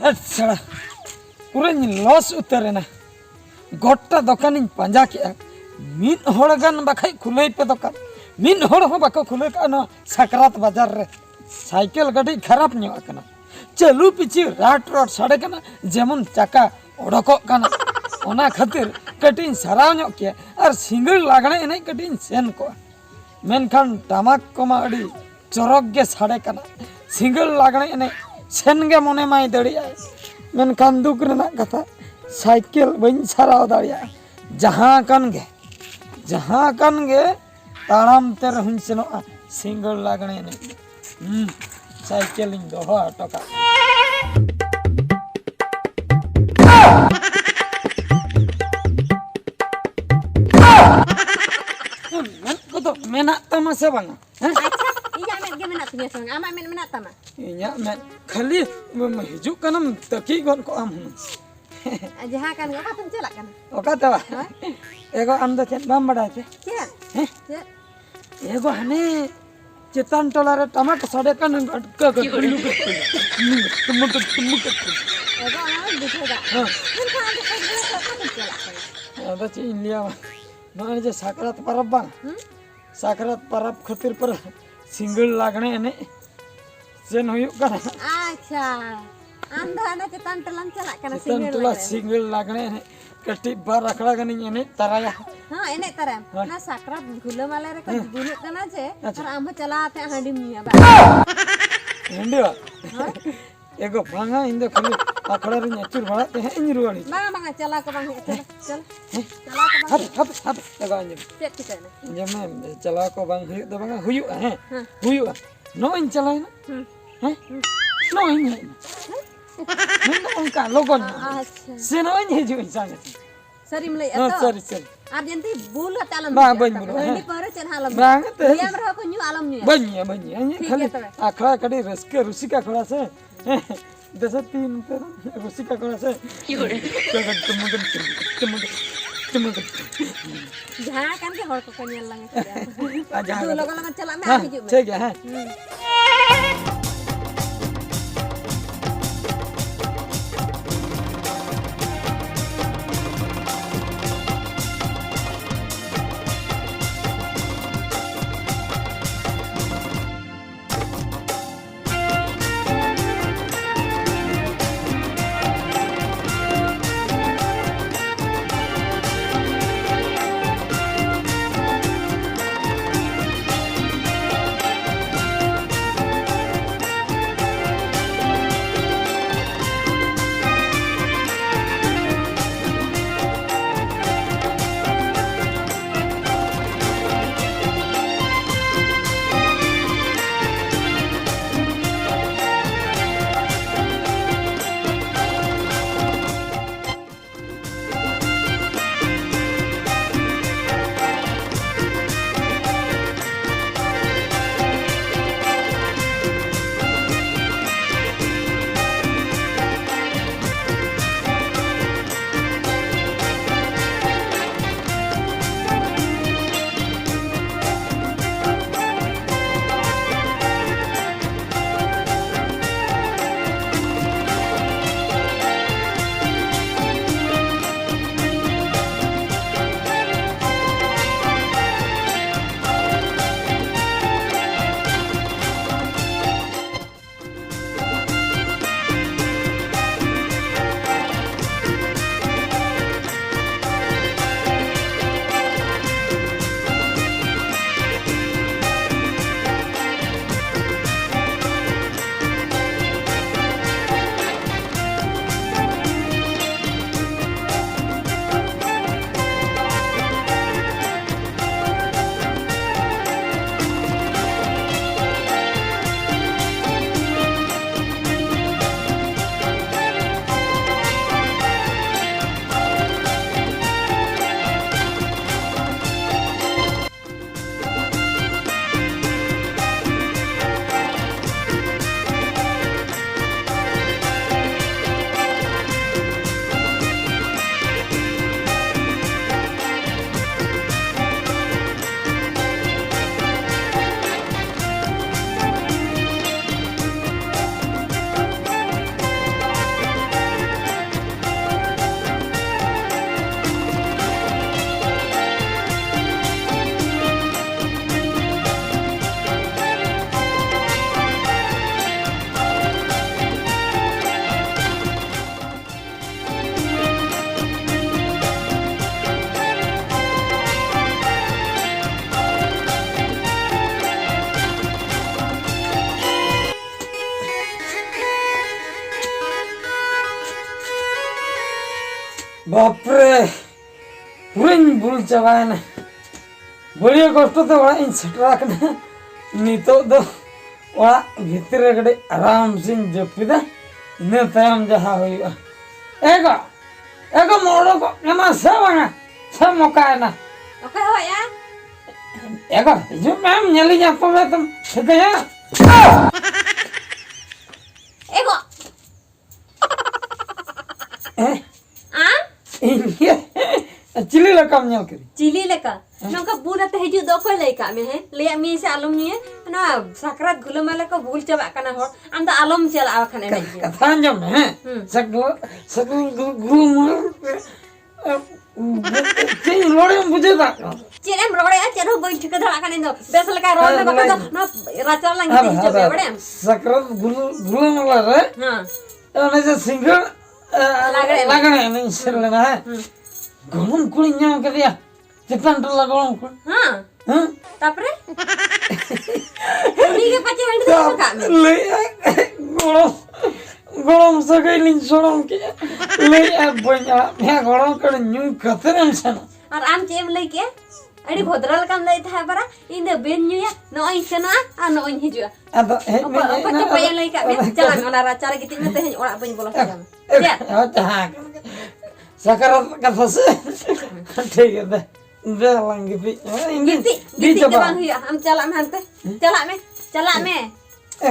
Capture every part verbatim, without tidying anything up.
ᱟᱪᱪᱷᱟ, ᱯᱩᱨᱟᱹᱧ ᱞᱚᱥ ᱩᱛᱟᱹᱨ ᱮᱱᱟ᱾ ᱜᱚᱴᱟ ᱫᱚᱠᱟᱱᱤᱧ ᱯᱟᱸᱡᱟ ᱠᱮᱜᱼᱟ, ᱢᱤᱫ ᱦᱚᱲ ᱜᱟᱱ ᱵᱟᱠᱷᱟᱡ ᱠᱷᱩᱞᱟᱹᱭ ᱯᱮ ᱫᱚᱠᱟᱱ᱾ ᱢᱤᱫ ᱦᱚᱲ ᱦᱚᱸ ᱵᱟᱠᱚ ᱠᱷᱩᱞᱟᱹᱣ ᱠᱟᱜᱼᱟ ᱱᱚᱣᱟ ᱥᱟᱠᱨᱟᱛ ᱵᱟᱡᱟᱨ ᱨᱮ᱾ ᱥᱟᱭᱠᱮᱞ ᱠᱟᱹᱴᱤᱡ ᱠᱷᱟᱨᱟᱯ ᱧᱚᱜ ᱟᱠᱟᱱᱟ, ᱪᱟᱹᱞᱩ ᱯᱤᱪᱷᱤ ᱨᱟᱴ ᱨᱚᱴ ᱥᱟᱰᱮ ᱠᱟᱱᱟ, ᱡᱮᱢᱚᱱ ᱪᱟᱠᱟ ᱚᱰᱚᱠᱚᱜ ᱠᱟᱱᱟ᱾ ᱚᱱᱟ ᱠᱷᱟᱹᱛᱤᱨ ᱠᱟᱹᱴᱤᱡ ᱤᱧ ᱥᱟᱨᱟᱣ ᱧᱚᱜ ᱠᱮᱭᱟ ᱟᱨ ᱥᱤᱸᱜᱟᱹᱲ ᱞᱟᱜᱽᱬᱮ ᱮᱱᱮᱡ ᱠᱟᱹᱴᱤᱡ ᱤᱧ ᱥᱮᱱ ᱠᱚᱜᱼᱟ᱾ ᱢᱮᱱᱠᱷᱟᱱ ᱴᱟᱢᱟᱠ ᱠᱚᱢᱟ ᱟᱹᱰᱤ ᱪᱚᱨᱚᱠ ᱜᱮ ᱥᱟᱰᱮ ᱠᱟᱱᱟ᱾ ᱥᱤᱸᱜᱟᱹᱲ ᱞᱟᱜᱽᱬᱮ ᱮᱱᱮᱡ ᱥᱮᱱ ᱜᱮ ᱢᱚᱱᱮ ᱢᱟᱭ ᱫᱟᱲᱮᱭᱟᱜᱼᱟᱭ, ᱢᱮᱱᱠᱷᱟᱱ ᱫᱩᱠ ᱨᱮᱱᱟᱜ ᱠᱟᱛᱷᱟ, ᱥᱟᱭᱠᱮᱞ ᱵᱟᱹᱧ ᱥᱟᱨᱟᱣ ᱫᱟᱲᱮᱭᱟᱜᱼᱟ᱾ ᱡᱟᱦᱟᱸ ᱠᱟᱱ ᱜᱮ, ᱡᱟᱦᱟᱸ ᱠᱟᱱ ᱜᱮ, ᱛᱟᱲᱟᱢ ᱛᱮ ᱨᱮᱦᱚᱸᱧ ᱥᱮᱱᱚᱜᱼᱟ ᱥᱤᱸᱜᱟᱹᱲ ᱞᱟᱜᱽᱬᱮ ᱮᱱᱮᱡ᱾ ᱦᱩᱸ, ᱥᱟᱭᱠᱮᱞ ᱤᱧ ᱫᱚᱦᱚ ᱦᱚᱴᱚ ᱠᱟᱜ᱾ ᱢᱮᱫ ᱠᱚᱫᱚ ᱢᱮᱱᱟᱜ ᱛᱟᱢᱟ ᱥᱮ ᱵᱟᱝᱟ? ᱦᱮᱸ? ᱟᱪᱪᱷᱟ, ᱤᱧᱟᱜ ᱢᱮᱫ ᱜᱮ ᱢᱮᱱᱟᱜ ᱛᱤᱧᱟ ᱥᱮ ᱵᱟᱝ? ᱟᱢᱟᱜ ᱢᱮᱫ ᱢᱮᱱᱟᱜ ᱛᱟᱢᱟ? ᱤᱧᱟᱜ ᱢᱮᱫ ᱠᱷᱟᱹᱞᱤ ᱦᱤᱡᱩᱜ ᱠᱟᱱᱟᱢ, ᱛᱟᱹᱠᱤᱡ ᱜᱚᱫ ᱠᱚᱜ ᱟᱢ ᱦᱩᱱᱟᱹᱝ᱾ ᱟᱨ ᱡᱟᱦᱟᱸ ᱠᱟᱱ ᱜᱮ, ᱚᱠᱟ ᱛᱮᱢ ᱪᱟᱞᱟᱜ ᱠᱟᱱᱟ? ᱚᱠᱟ ᱛᱮ ᱵᱟᱝ? ᱦᱳᱭ᱾ ᱮ ᱜᱚ, ᱟᱢ ᱫᱚ ᱪᱮᱫ ᱵᱟᱢ ᱵᱟᱰᱟᱭ ᱛᱮ? ᱪᱮᱫ? ᱦᱮᱸ? ᱪᱮᱫ? ᱮ ᱜᱚ, ᱦᱟᱱᱮ ᱪᱮᱛᱟᱱ ᱴᱚᱞᱟ ᱨᱮ ᱴᱟᱢᱟᱠ ᱥᱟᱰᱮ ᱠᱟᱱ, ᱜᱟᱴᱠᱟ ᱜᱟᱴᱠᱟ ᱴᱩᱢᱩᱠ ᱴᱩᱢᱩᱠ ᱴᱩᱢᱩᱠ᱾ ᱮ ᱜᱚ, ᱚᱱᱟ ᱢᱟᱧ ᱵᱩᱡᱷᱟᱹᱣ ᱫᱟ᱾ ᱦᱮᱸ᱾ ᱢᱮᱱᱠᱷᱟᱱ ᱟᱢ ᱫᱚ ᱥᱟᱭᱠᱮᱞ ᱛᱮ ᱚᱠᱟ ᱛᱮᱢ ᱪᱟᱞᱟᱜ ᱠᱟᱱᱟ? ᱟᱫᱚ ᱪᱮᱫ ᱤᱧ ᱞᱟᱹᱭᱟ, ᱱᱚᱜᱼᱚᱭ ᱡᱮ ᱥᱟᱠᱨᱟᱛ ᱯᱚᱨᱚᱵᱽ ᱵᱟᱝ? ᱦᱩᱸ? ᱥᱟᱠᱨᱟᱛ ᱯᱟᱨᱟᱵᱽ ᱠᱷᱟᱹᱛᱤᱨ ᱯᱟᱨᱟ ᱥᱤᱸᱜᱟᱹᱲ ᱞᱟᱜᱽᱬᱮ ᱮᱱᱮᱡ ᱥᱮᱱ ᱦᱩᱭᱩᱜ ᱠᱟᱱᱟ᱾ ᱟᱪᱪᱷᱟ, ᱟᱢ ᱫᱚ ᱦᱟᱱᱟ ᱪᱮᱛᱟᱱ ᱴᱚᱞᱟᱢ ᱪᱟᱞᱟᱜ ᱠᱟᱱᱟ ᱪᱮᱛᱟᱱ ᱥᱤᱸᱜᱟᱹᱲ ᱴᱚᱞᱟ ᱞᱟᱜᱽᱬᱮ? ᱥᱤᱸᱜᱟᱹᱲ ᱞᱟᱜᱽᱬᱮ ᱮᱱᱮᱡ ᱠᱟᱹᱴᱤᱡ ᱵᱟᱨ ᱟᱠᱷᱲᱟ ᱜᱟᱱᱤᱧ ᱮᱱᱮᱡ ᱛᱟᱨᱟᱭᱟ᱾ ᱦᱮᱸ, ᱮᱱᱮᱡ ᱛᱟᱨᱟᱭᱟᱢ᱾ ᱦᱮᱸ᱾ ᱚᱱᱟ ᱥᱟᱠᱨᱟᱛ ᱜᱷᱩᱞᱟᱹ ᱢᱟᱞᱮ ᱨᱮᱠᱚ ᱦᱮᱸ᱾ ᱵᱩᱞᱩᱜ ᱠᱟᱱᱟ ᱡᱮ, ᱟᱪᱪᱷᱟ᱾ ᱟᱨ ᱟᱢ ᱦᱚᱸ ᱪᱟᱞᱟᱣ ᱠᱟᱛᱮ ᱦᱟᱺᱰᱤᱢ ᱧᱩᱭᱟ ᱵᱟᱝ? ᱦᱟᱺᱰᱤ ᱵᱟ? ᱦᱳᱭ᱾ ᱮ ᱜᱚ, ᱵᱟᱝᱟ, ᱤᱧ ᱫᱚ ᱠᱷᱟᱹᱞᱤ ᱟᱠᱷᱲᱟ ᱨᱤᱧ ᱟᱹᱪᱩᱨ ᱵᱟᱲᱟᱜ ᱛᱮ ᱦᱟᱸᱜ ᱤᱧ ᱨᱩᱣᱟᱹᱲ ᱦᱤᱡᱩᱜᱼᱟ᱾ ᱵᱟᱝᱟ, ᱵᱟᱝᱟ, ᱪᱟᱞᱟᱣ ᱠᱚ ᱵᱟᱝ ᱦᱩᱭᱩᱜᱼᱟ, ᱪᱟᱞᱟᱣ, ᱪᱟᱞᱟᱣ᱾ ᱦᱮᱸ? ᱪᱟᱞᱟᱣ ᱠᱚ ᱵᱟᱝ ᱦᱟᱯᱮ, ᱦᱩᱭᱩᱜᱼᱟ᱾ ᱦᱟᱯᱮ, ᱦᱟᱯᱮ, ᱮ ᱜᱚ, ᱟᱸᱡᱚᱢ᱾ ᱪᱮᱫ ᱪᱤᱠᱟᱹᱭᱮᱱᱟ? ᱟᱸᱡᱚᱢ ᱢᱮ, ᱪᱟᱞᱟᱣ ᱠᱚ ᱵᱟᱝ ᱦᱩᱭᱩᱜ ᱫᱚ ᱵᱟᱝᱟ, ᱦᱩᱭᱩᱜᱼᱟ, ᱦᱮᱸ? ᱦᱮᱸ᱾ ᱦᱩᱭᱩᱜᱼᱟ᱾ ᱱᱚᱜᱼᱚᱭ ᱤᱧ ᱪᱟᱞᱟᱣᱮᱱᱟ᱾ ᱦᱮᱸ? ᱦᱮᱸ? ᱱᱚᱜᱼᱚᱭ ᱤᱧ ᱦᱮᱡ ᱮᱱᱟ᱾ ᱢᱮᱱᱫᱚ ᱚᱱᱠᱟ ᱞᱚᱜᱚᱱ ᱧᱚᱜ᱾ ᱟᱪᱪᱷᱟ᱾ ᱥᱮᱱᱚᱜ ᱟᱹᱧ, ᱦᱤᱡᱩᱜ ᱟᱹᱧ ᱥᱟᱸᱜᱮ ᱥᱟᱸᱜᱮ᱾ ᱥᱟᱹᱨᱤᱢ ᱞᱟᱹᱭᱮᱫᱼᱟ ᱦᱮᱸ, ᱛᱚ? ᱥᱟᱹᱨᱤ, ᱥᱟᱹᱨᱤ᱾ ᱟᱨ ᱡᱟᱹᱱᱛᱤ ᱵᱩᱞ ᱠᱟᱛᱮ ᱟᱞᱚᱢ ᱵᱟᱝ, ᱧᱩᱭᱟ᱾ ᱵᱟᱹᱧ ᱵᱩᱞᱟ, ᱦᱟᱺᱰᱤ ᱦᱮᱸ᱾ ᱯᱟᱹᱣᱨᱟᱹ ᱪᱮᱫ ᱦᱚᱸ ᱟᱞᱚᱢ ᱵᱟᱝ, ᱧᱩᱭᱟ᱾ ᱛᱮᱦᱮᱧ ᱧᱩᱭᱟᱢ ᱨᱮᱦᱚᱸ ᱠᱚ ᱧᱩ, ᱟᱞᱚᱢ ᱧᱩᱭᱟ᱾ ᱵᱟᱹᱧ ᱧᱩᱭᱟ, ᱵᱟᱹᱧ ᱧᱩᱭᱟ᱾ ᱤᱧ ᱴᱷᱤᱠ ᱠᱷᱟᱹᱞᱤ ᱜᱮᱭᱟ ᱛᱚᱵᱮ᱾ ᱟᱠᱷᱲᱟ ᱠᱟᱹᱴᱤᱡ ᱨᱟᱹᱥᱠᱟᱹ, ᱨᱩᱥᱤᱠᱟ ᱟᱠᱷᱲᱟ ᱥᱮ᱾ ᱦᱮᱸ, ᱫᱮᱥᱮ ᱛᱤᱱ ᱛᱮ ᱨᱩᱥᱤᱠᱟ ᱟᱠᱷᱲᱟ ᱥᱮ᱾ ᱡᱟᱦᱟᱸ ᱠᱟᱱ ᱜᱮ ᱦᱚᱲ ᱠᱚᱠᱚ ᱧᱮᱞ ᱞᱟᱝᱟ ᱪᱮᱫ ᱟᱫᱚ᱾ ᱟᱨ ᱡᱟᱦᱟᱸ ᱫᱩ ᱠᱟᱛᱷᱟ᱾ ᱞᱚᱜᱚᱱ ᱞᱚᱜᱚᱱ ᱪᱟᱞᱟᱜ ᱢᱮ, ᱟᱨ ᱦᱮᱸ, ᱦᱤᱡᱩᱜ ᱢᱮ᱾ ᱴᱷᱤᱠ ᱜᱮᱭᱟ, ᱦᱮᱸ᱾ ᱦᱩᱸ᱾ ᱵᱟᱯᱨᱮ, ᱯᱩᱨᱟᱹᱧ ᱵᱩᱞ ᱪᱟᱵᱟᱭᱮᱱᱟ᱾ ᱵᱟᱹᱲᱤᱭᱟᱹ ᱠᱚᱥᱴᱚ ᱛᱮ ᱚᱲᱟᱜ ᱤᱧ ᱥᱮᱴᱮᱨ ᱟᱠᱟᱱᱟ᱾ ᱱᱤᱛᱚᱜ ᱫᱚ ᱚᱲᱟᱜ ᱵᱷᱤᱛᱤᱨ ᱨᱮ ᱠᱟᱹᱴᱤᱡ ᱟᱨᱟᱢ ᱥᱮᱧ ᱡᱟᱹᱯᱤᱫᱟ, ᱤᱱᱟᱹ ᱛᱟᱭᱚᱢ ᱡᱟᱦᱟᱸ ᱦᱩᱭᱩᱜᱼᱟ᱾ ᱮ ᱜᱚ, ᱮ ᱜᱚ, ᱚᱰᱚᱠᱚᱜ ᱠᱟᱱᱟ ᱥᱮ ᱵᱟᱝᱟ? ᱥᱮ ᱢᱚᱠᱟᱭᱮᱱᱟ? ᱚᱠᱚᱭ ᱦᱚᱦᱚᱭᱟ? ᱮ ᱜᱚ, ᱦᱤᱡᱩᱜ ᱢᱮ, ᱧᱮᱞᱤᱧᱟ ᱛᱚᱵᱮ ᱛᱚᱢ ᱴᱷᱤᱠᱟᱹᱭᱟ᱾ ᱮ ᱜᱚ, ᱦᱮᱸ? ᱟᱢ? ᱤᱧ ᱜᱮ? ᱪᱤᱞᱤ ᱞᱮᱠᱟᱢ ᱧᱮᱞ ᱠᱮᱫᱤᱧ? ᱪᱤᱞᱤ ᱞᱮᱠᱟ? ᱦᱮᱸ? ᱱᱚᱝᱠᱟ ᱵᱩᱞ ᱟᱛᱮ ᱦᱤᱡᱩᱜ ᱫᱚ ᱚᱠᱚᱭ ᱞᱟᱹᱭ ᱠᱟᱜ ᱢᱮ, ᱦᱮᱸ? ᱞᱟᱹᱭᱟᱜ ᱢᱮᱭᱟ ᱥᱮ ᱟᱞᱚᱢ ᱧᱩᱭᱟ? ᱱᱚᱣᱟ ᱥᱟᱠᱨᱟᱛ ᱜᱩᱞᱟᱹᱢᱟᱞᱟ ᱠᱚ ᱵᱩᱞ ᱪᱟᱵᱟᱜ ᱠᱟᱱᱟ ᱦᱚᱲ᱾ ᱟᱢ ᱫᱚ ᱟᱞᱚᱢ ᱪᱟᱞᱟᱜᱼᱟ ᱵᱟᱠᱷᱟᱱ ᱮᱱᱮᱡ ᱧᱮᱞ᱾ ᱠᱟᱛᱷᱟ ᱟᱸᱡᱚᱢ ᱢᱮ, ᱦᱮᱸ? ᱦᱩᱸ᱾ ᱥᱟᱠᱨᱟᱛ, ᱥᱟᱠᱨᱟᱛ ᱜᱩ-, ᱜᱩᱞᱟᱹᱢᱟᱞᱟ, ᱮ, ᱪᱮᱫ ᱤᱧ ᱨᱚᱲᱮᱢ ᱵᱩᱡᱷᱟᱹᱣ ᱫᱟ? ᱪᱮᱫ ᱮᱢ ᱨᱚᱲᱮᱜᱼᱟ? ᱪᱮᱫ ᱦᱚᱸ ᱵᱟᱹᱧ ᱴᱷᱤᱠᱟᱹ ᱫᱟᱲᱮᱭᱟᱜ ᱠᱟᱱᱟ ᱤᱧ ᱫᱚ᱾ ᱵᱮᱥ ᱞᱮᱠᱟ ᱨᱚᱲ ᱢᱮ, ᱦᱮᱸ, ᱵᱟᱠᱷᱟᱱ ᱫᱚ ᱞᱟᱹᱭ ᱢᱮ᱾ ᱱᱚᱣᱟ ᱨᱟᱪᱟ ᱨᱮᱞᱟᱝ ᱟᱫᱚ, ᱜᱤᱛᱤᱡ ᱦᱚᱪᱚ ᱯᱮᱭᱟ, ᱟᱫᱚ, ᱵᱟᱲᱟᱭᱟᱢ? ᱥᱟᱠᱨᱟᱛ ᱜᱩᱞᱟᱹ-, ᱜᱩᱞᱟᱹᱢᱟᱞᱟ ᱨᱮ ᱦᱮᱸ᱾ ᱚᱱᱮ ᱡᱮ ᱥᱤᱸᱜᱟᱹᱲ, ᱮ, ᱞᱟᱜᱽᱲᱮ ᱮᱱᱮᱡ᱾ ᱞᱟᱜᱽᱲᱮ ᱮᱱᱮᱡ ᱥᱮᱱ ᱞᱮᱱᱟ, ᱦᱮᱸ? ᱦᱩᱸ᱾ ᱜᱚᱲᱚᱢ ᱠᱩᱲᱤᱧ ᱧᱟᱢ ᱠᱮᱫᱮᱭᱟ, ᱪᱮᱛᱟᱱ ᱴᱚᱞᱟ ᱜᱚᱲᱚᱢ ᱠᱩᱲᱤ᱾ ᱦᱮᱸ᱾ ᱦᱮᱸ? ᱛᱟᱯᱚᱨᱮ? ᱩᱱᱤ ᱜᱮ ᱯᱟᱪᱮ ᱦᱟᱺᱰᱤ ᱫᱚᱦᱚ ᱠᱟᱜ ᱢᱮ᱾ ᱞᱟᱹᱭᱮᱫᱼᱟᱭ, ᱜᱚᱲᱚᱢ, ᱜᱚᱲᱚᱢ ᱥᱟᱹᱜᱟᱹᱭ ᱞᱤᱧ ᱥᱚᱲᱚᱢ ᱠᱮᱫᱼᱟ᱾ ᱞᱟᱹᱭᱮᱫᱼᱟᱭ, "ᱵᱟᱹᱧ ᱟᱲᱟᱜ ᱢᱮᱭᱟ ᱜᱚᱲᱚᱢ ᱠᱩᱲᱤ, ᱧᱩ ᱠᱟᱛᱮᱫ ᱮᱢ ᱥᱮᱱᱚᱜ?" ᱟᱨ ᱟᱢ ᱪᱮᱫ ᱮᱢ ᱞᱟᱹᱭ ᱠᱮᱫᱼᱟ? ᱟᱹᱰᱤ ᱵᱷᱚᱫᱨᱟ ᱞᱮᱠᱟᱢ ᱞᱟᱹᱭᱮᱫ ᱛᱟᱦᱮᱸᱫ ᱵᱟᱨᱟ, "ᱤᱧ ᱫᱚ ᱵᱟᱹᱧ ᱧᱩᱭᱟ, ᱱᱚᱜᱼᱚᱭ ᱤᱧ ᱥᱮᱱᱚᱜᱼᱟ ᱟᱨ ᱱᱚᱜᱼᱚᱭ ᱤᱧ ᱦᱤᱡᱩᱜᱼᱟ᱾" ᱟᱫᱚ ᱦᱮᱡ ᱚᱠᱚᱭ, ᱢᱮ, ᱦᱮᱡ ᱚᱠᱚᱭ ᱢᱮ, ᱪᱚ ᱵᱟᱭ ᱟᱫᱚ ᱞᱟᱹᱭ ᱠᱟᱜ ᱢᱮᱭᱟ? ᱪᱟᱞᱟᱜ ᱢᱮ, ᱚᱱᱟ ᱨᱟᱪᱟ ᱨᱮ ᱜᱤᱛᱤᱡ ᱢᱮ, ᱛᱮᱦᱮᱧ ᱚᱲᱟᱜ ᱵᱟᱹᱧ ᱵᱚᱞᱚ ᱦᱚᱪᱚᱣᱟᱢᱟ᱾ ᱮ, ᱪᱮᱫ? ᱮ, ᱡᱟᱦᱟᱸ ᱠᱟᱱᱟ᱾ ᱥᱟᱠᱨᱟᱛ ᱠᱟᱛᱷᱟ ᱥᱮ? ᱴᱷᱤᱠ ᱜᱮᱭᱟ, ᱫᱮ᱾ ᱫᱮ, ᱞᱟᱝ ᱜᱤᱛᱤᱡ᱾ ᱮ, ᱤᱧ ᱜᱤᱛᱤᱡ, ᱜᱤᱛᱤᱡ ᱜᱤᱛᱤᱡ ᱫᱚ ᱪᱟᱵᱟᱜ᱾ ᱵᱟᱝ ᱦᱩᱭᱩᱜᱼᱟ᱾ ᱟᱢ ᱪᱟᱞᱟᱜ ᱢᱮ ᱦᱟᱱᱛᱮ᱾ ᱦᱮᱸ? ᱪᱟᱞᱟᱜ ᱢᱮ, ᱪᱟᱞᱟᱜ ᱢᱮ᱾ ᱮ, ᱮ᱾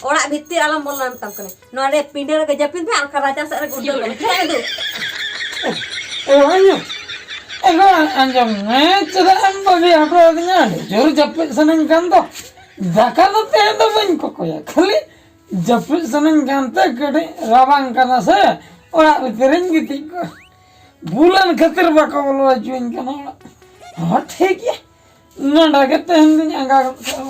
ᱚᱲᱟᱜ ᱵᱷᱤᱛᱤᱨ ᱟᱞᱚᱢ ᱵᱚᱞᱚᱱᱟ ᱢᱮᱛᱟᱢ ᱠᱟᱱᱟ᱾ ᱱᱚᱰᱮ ᱯᱤᱸᱰᱟᱹ ᱨᱮᱜᱮ ᱡᱟᱹᱯᱤᱫ ᱢᱮ, ᱟᱨ ᱵᱟᱠᱷᱟᱱ ᱨᱟᱪᱟ ᱥᱮᱫ ᱨᱮ ᱜᱩᱲᱫᱟᱹ ᱠᱚᱜ ᱢᱮ᱾ ᱪᱟᱞᱟᱜ ᱢᱮ ᱫᱩ᱾ ᱮ, ᱟᱸᱡᱚᱢ, ᱮ, ᱜᱚᱲᱚᱢ, ᱟᱸᱡᱚᱢ ᱢᱮ, ᱪᱮᱫᱟᱜ ᱮᱢ ᱵᱟᱹᱜᱤ ᱦᱚᱴᱚ ᱟᱹᱫᱤᱧᱟ? ᱟᱹᱰᱤ ᱡᱳᱨ ᱡᱟᱹᱯᱤᱫ ᱥᱟᱱᱟᱧ ᱠᱟᱱ ᱫᱚ᱾ ᱫᱟᱠᱟ ᱫᱚ ᱛᱮᱦᱮᱧ ᱫᱚ ᱵᱟᱹᱧ ᱠᱚᱠᱚᱭᱟ, ᱠᱷᱟᱹᱞᱤ ᱡᱟᱹᱯᱤᱫ ᱥᱟᱱᱟᱧ ᱠᱟᱱᱛᱮ ᱠᱟᱹᱴᱤᱡ ᱨᱟᱵᱟᱝ ᱠᱟᱱᱟ ᱥᱮ, ᱚᱲᱟᱜ ᱵᱷᱤᱛᱤᱨ ᱨᱤᱧ ᱜᱤᱛᱤᱡ ᱠᱚᱜᱼᱟ᱾ ᱵᱩᱞᱟᱱ ᱠᱷᱟᱹᱛᱤᱨ ᱵᱟᱠᱚ ᱵᱚᱞᱚ ᱦᱚᱪᱚᱣᱟᱹᱧ ᱠᱟᱱᱟ ᱚᱲᱟᱜ᱾ ᱦᱚᱸ, ᱴᱷᱤᱠ ᱜᱮᱭᱟ, ᱱᱚᱰᱮ ᱜᱮ ᱛᱮᱦᱮᱧ ᱫᱩᱧ ᱟᱸᱜᱟ ᱜᱚᱫ ᱠᱟᱜᱼᱟ᱾